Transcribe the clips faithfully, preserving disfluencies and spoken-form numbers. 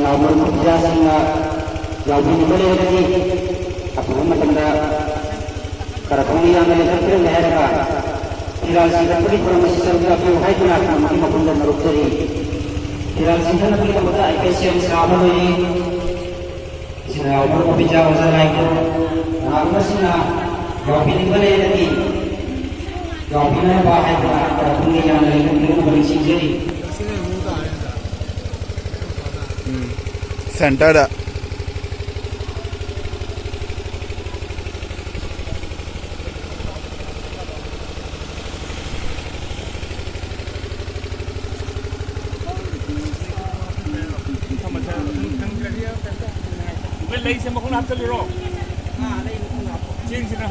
ꯃꯔꯨꯞ ꯃꯄꯤꯖꯥꯁꯤꯡꯅ ꯌꯥꯎꯕꯤꯅꯤꯡꯕ ꯂꯩꯔꯒꯗꯤ ꯑꯊꯨꯕ ꯃꯇꯝꯗ ꯀꯔꯄꯨꯅ ꯌꯥꯝꯅ ꯂꯦꯞꯊꯣꯛꯄꯤꯔꯝꯃꯦ ꯍꯥꯏꯔꯒ ꯐꯤꯔꯥꯜ ꯆꯤꯡꯈꯠꯄꯒꯤ ꯊꯧꯔꯝ ꯑꯁꯤ ꯁꯔꯨꯛ ꯌꯥꯕꯤꯌꯨ ꯍꯥꯏꯗꯨꯅ ꯈꯨꯔꯨꯝꯕꯒꯤ ꯃꯐꯝꯗ ꯅꯣꯛꯆꯔꯤ꯫ ꯐꯤꯔꯥꯜ ꯆꯤꯡꯈꯠꯅꯕꯒꯤꯗꯃꯛꯇ ꯑꯩꯈꯣꯏ ꯁꯦꯝ ꯁꯥꯕ ꯂꯣꯏꯔꯤ꯫ ꯁꯤꯗ ꯌꯥꯎꯕ ꯅꯨꯄꯤꯖꯥ ꯑꯣꯖꯥ ꯂꯥꯏꯅꯤꯡꯊꯧ ꯀꯅꯥꯒꯨꯝꯕꯁꯤꯡꯅ ꯌꯥꯎꯕꯤꯅꯤꯡꯕ ꯂꯩꯔꯒꯗꯤ ꯌꯥꯎꯕꯤꯅꯅꯕ ꯍꯥꯏꯗꯨꯅ ꯈꯨꯔꯨꯝꯕꯒꯤ ꯌꯥꯝꯅ ꯂꯦꯞꯊꯣꯛꯄꯤꯔꯝꯃꯕ ꯅꯤꯡꯁꯤꯡꯖꯔꯤ꯫ ꯎꯝ꯫ ꯁꯦꯟꯇꯔꯗ꯫ ꯂꯩꯁꯦ ꯃꯈꯣꯡꯗ ꯍꯥꯞꯆꯜꯂꯨꯔꯣ꯫ ꯆꯦꯡꯁꯤꯅ꯫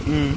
ꯎꯝ꯫